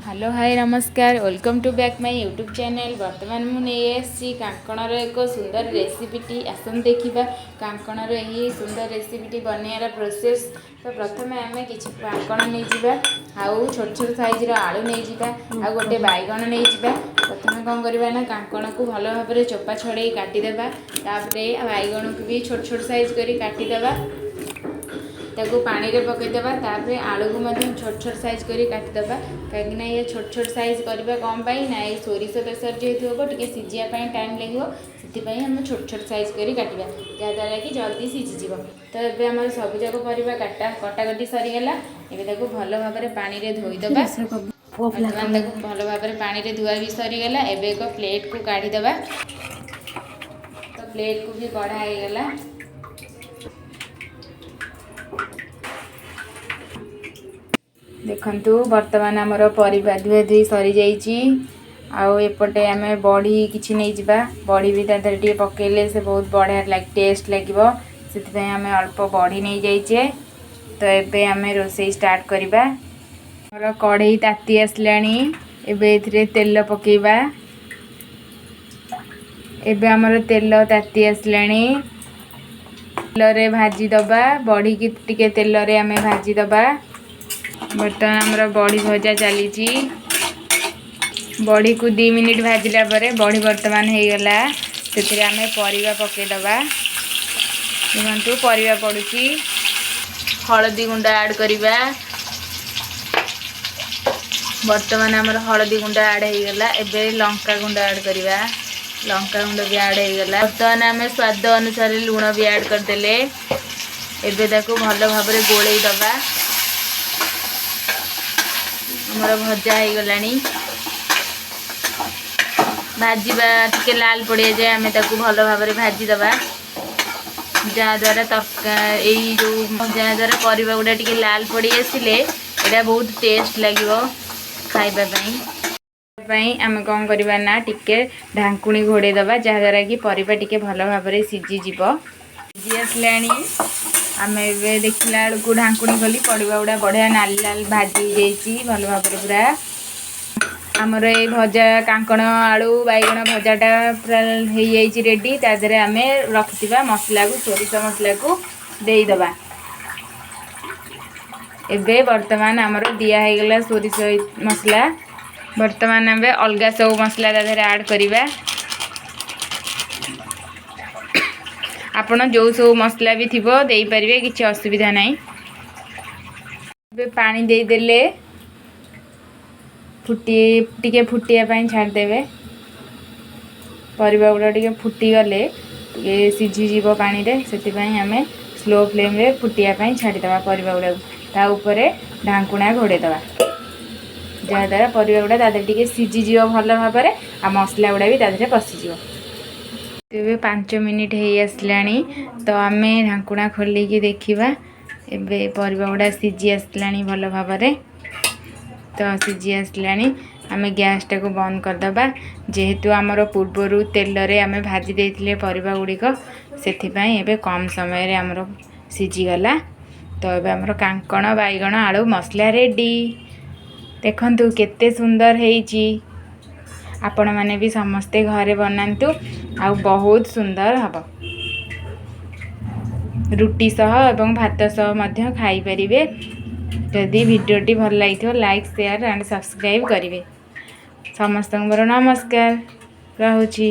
Hello, high, ନମସ୍କାର। Welcome to back my YouTube channel. ବର୍ତ୍ତମାନ ମୁଁ ନେଇ ଆସିଛି କାଙ୍କଣର ଏକ ସୁନ୍ଦର ରେସିପିଟି। ଆସନ୍ତୁ ଦେଖିବା କାଙ୍କଣର ଏହି ସୁନ୍ଦର ରେସିପିଟି ବନେଇବାର ପ୍ରୋସେସ୍। ତ ପ୍ରଥମେ ଆମେ କିଛି କାଙ୍କଣ ନେଇଯିବା ଆଉ ଛୋଟ ଛୋଟ ସାଇଜ୍ର ଆଳୁ ନେଇଯିବା ଆଉ ଗୋଟେ ବାଇଗଣ ନେଇଯିବା। ପ୍ରଥମେ କ'ଣ କରିବା ନା କାଙ୍କଣକୁ ଭଲ ଭାବରେ ଚୋପା ଛଡ଼େଇ କାଟିଦେବା। ତାପରେ ବାଇଗଣକୁ ବି ଛୋଟ ଛୋଟ ସାଇଜ୍ କରି କାଟିଦେବା, ତାକୁ ପାଣିରେ ପକାଇଦେବା। ତାପରେ ଆଳୁକୁ ମଧ୍ୟ ଛୋଟ ଛୋଟ ସାଇଜ୍ କରି କାଟିଦେବା। କାହିଁକିନା ଇଏ ଛୋଟ ଛୋଟ ସାଇଜ୍ କରିବା କ'ଣ ପାଇଁ ନା ଏଇ ସୋରିଷ ବେସର ଯେହେତୁ ହେବ, ଟିକେ ସିଝିବା ପାଇଁ ଟାଇମ୍ ଲାଗିବ। ସେଥିପାଇଁ ଆମେ ଛୋଟ ଛୋଟ ସାଇଜ୍ କରି କାଟିବା, ଯାହାଦ୍ୱାରା କି ଜଲ୍ଦି ସିଝିଯିବ। ତ ଏବେ ଆମର ସବୁଯାକ ପରିବା କଟାକଟି ସରିଗଲା। ଏବେ ତାକୁ ଭଲ ଭାବରେ ପାଣିରେ ଧୋଇଦେବା। ବର୍ତ୍ତମାନ ତାକୁ ଭଲ ଭାବରେ ପାଣିରେ ଧୁଆ ବି ସରିଗଲା। ଏବେ ଏକ ପ୍ଲେଟ୍କୁ କାଢ଼ିଦେବା। ତ ପ୍ଲେଟ୍କୁ ବି କଢ଼ା ହେଇଗଲା। ଦେଖନ୍ତୁ, ବର୍ତ୍ତମାନ ଆମର ପରିବା ଧୁଆ ଧୁଇ ସରିଯାଇଛି। ଆଉ ଏପଟେ ଆମେ ବଢ଼ି କିଛି ନେଇଯିବା। ବଢ଼ି ବି ତା ଦେହରେ ଟିକେ ପକାଇଲେ ସେ ବହୁତ ବଢ଼ିଆ ଟେଷ୍ଟ ଲାଗିବ। ସେଥିପାଇଁ ଆମେ ଅଳ୍ପ ବଢ଼ି ନେଇଯାଇଛେ। ତ ଏବେ ଆମେ ରୋଷେଇ ଷ୍ଟାର୍ଟ କରିବା। ଆମର କଢ଼େଇ ତାତି ଆସିଲାଣି। ଏବେ ଏଥିରେ ତେଲ ପକାଇବା। ଏବେ ଆମର ତେଲ ତାତି ଆସିଲାଣି। ତେଲରେ ଭାଜିଦେବା ବଢ଼ିକି। ଟିକେ ତେଲରେ ଆମେ ଭାଜିଦେବା। ବର୍ତ୍ତମାନ ଆମର ବଢ଼ି ଭଜା ଚାଲିଛି। ବଢ଼ିକୁ 2 ମିନିଟ୍ ଭାଜିଲା ପରେ ବଢ଼ି ବର୍ତ୍ତମାନ ହେଇଗଲା। ସେଥିରେ ଆମେ ପରିବା ପକାଇଦେବା। ଦେଖନ୍ତୁ, ପରିବା ପଡ଼ୁଛି। ହଳଦୀ ଗୁଣ୍ଡ ଆଡ଼୍ କରିବା। ବର୍ତ୍ତମାନ ଆମର ହଳଦୀ ଗୁଣ୍ଡ ଆଡ଼୍ ହେଇଗଲା। ଏବେ ଲଙ୍କା ଗୁଣ୍ଡ ଆଡ଼୍ କରିବା। ଲଙ୍କା ଗୁଣ୍ଡ ବି ଆଡ଼୍ ହେଇଗଲା। ବର୍ତ୍ତମାନ ଆମେ ସ୍ୱାଦ ଅନୁସାରେ ଲୁଣ ବି ଆଡ଼୍ କରିଦେଲେ। ଏବେ ତାକୁ ଭଲ ଭାବରେ ଗୋଳେଇ ଦେବା। ଆମର ଭଜା ହେଇଗଲାଣି। ଭାଜିବା ଟିକେ ଲାଲ ପଡ଼ିବା ଯାଏ ଆମେ ତାକୁ ଭଲ ଭାବରେ ଭାଜିଦେବା, ଯାହାଦ୍ୱାରା ଏଇ ଯେଉଁ ଯାହାଦ୍ୱାରା ପରିବା ଗୁଡ଼ା ଟିକେ ଲାଲ ପଡ଼ି ଆସିଲେ ଏଇଟା ବହୁତ ଟେଷ୍ଟ ଲାଗିବ ଖାଇବା ପାଇଁ। ଆମେ କ'ଣ କରିବା ନା ଟିକେ ଢାଙ୍କୁଣୀ ଘୋଡ଼େଇ ଦେବା, ଯାହାଦ୍ୱାରା କି ପରିବା ଟିକେ ଭଲ ଭାବରେ ସିଝିଯିବ। ସିଝି ଆସିଲାଣି। ଆମେ ଏବେ ଦେଖିଲା ବେଳକୁ ଢାଙ୍କୁଣୀ ଖୋଲି ପରିବା ଗୁଡ଼ା ବଢ଼ିଆ ନାଲି ଲାଲ ଭାଜି ହେଇଯାଇଛି ଭଲ ଭାବରେ ପୁରା। ଆମର ଏଇ ଭଜା କାଙ୍କଣ, ଆଳୁ, ବାଇଗଣ ଭଜାଟା ପୁରା ହେଇଯାଇଛି ରେଡ଼ି। ତା ଦେହରେ ଆମେ ରଖିଥିବା ମସଲାକୁ, ସୋରିଷ ମସଲାକୁ ଦେଇଦେବା। ଏବେ ବର୍ତ୍ତମାନ ଆମର ଦିଆ ହେଇଗଲା ସୋରିଷ ମସଲା। ବର୍ତ୍ତମାନ ଆମେ ଅଲଗା ସବୁ ମସଲା ତା ଦେହରେ ଆଡ଼୍ କରିବା। ଆପଣ ଯେଉଁ ସବୁ ମସଲା ବି ଥିବ ଦେଇପାରିବେ, କିଛି ଅସୁବିଧା ନାହିଁ। ଏବେ ପାଣି ଦେଇଦେଲେ। ଟିକେ ଫୁଟିବା ପାଇଁ ଛାଡ଼ିଦେବେ। ପରିବା ଗୁଡ଼ା ଟିକେ ଫୁଟିଗଲେ ଟିକେ ସିଝିଯିବ ପାଣିରେ। ସେଥିପାଇଁ ଆମେ ସ୍ଲୋ ଫ୍ଲେମ୍ରେ ଫୁଟିବା ପାଇଁ ଛାଡ଼ିଦେବା ପରିବା ଗୁଡ଼ାକୁ। ତା ଉପରେ ଢାଙ୍କୁଣା ଘୋଡ଼େଇ ଦେବା, ଯାହାଦ୍ୱାରା ପରିବା ଗୁଡ଼ା ତା ଦେହରେ ଟିକେ ସିଝିଯିବ ଭଲ ଭାବରେ ଆଉ ମସଲା ଗୁଡ଼ା ବି ତା ଦେହରେ ପଶିଯିବ। ଏବେ 5 ମିନିଟ୍ ହେଇ ଆସିଲାଣି। ତ ଆମେ ଢାଙ୍କୁଣା ଖୋଲିକି ଦେଖିବା। ଏବେ ପରିବା ଗୁଡ଼ା ସିଝି ଆସିଲାଣି ଭଲ ଭାବରେ। ତ ସିଝି ଆସିଲାଣି, ଆମେ ଗ୍ୟାସଟାକୁ ବନ୍ଦ କରିଦେବା। ଯେହେତୁ ଆମର ପୂର୍ବରୁ ତେଲରେ ଆମେ ଭାଜି ଦେଇଥିଲେ ପରିବା ଗୁଡ଼ିକ, ସେଥିପାଇଁ ଏବେ କମ୍ ସମୟରେ ଆମର ସିଝିଗଲା। ତ ଏବେ ଆମର କାଙ୍କଣ, ବାଇଗଣ, ଆଳୁ ମସଲା ରେଡ଼ି। ଦେଖନ୍ତୁ କେତେ ସୁନ୍ଦର ହେଇଛି। ଆପଣମାନେ ବି ସମସ୍ତେ ଘରେ ବନାନ୍ତୁ ଆଉ ବହୁତ ସୁନ୍ଦର ହେବ। ରୁଟି ସହ ଏବଂ ଭାତ ସହ ମଧ୍ୟ ଖାଇପାରିବେ। ଯଦି ଭିଡ଼ିଓଟି ଭଲ ଲାଗିଥିବ, ଲାଇକ୍, ସେୟାର ଆଣ୍ଡ ସବସ୍କ୍ରାଇବ୍ କରିବେ। ସମସ୍ତଙ୍କୁ ମୋର ନମସ୍କାର, ରହୁଛି।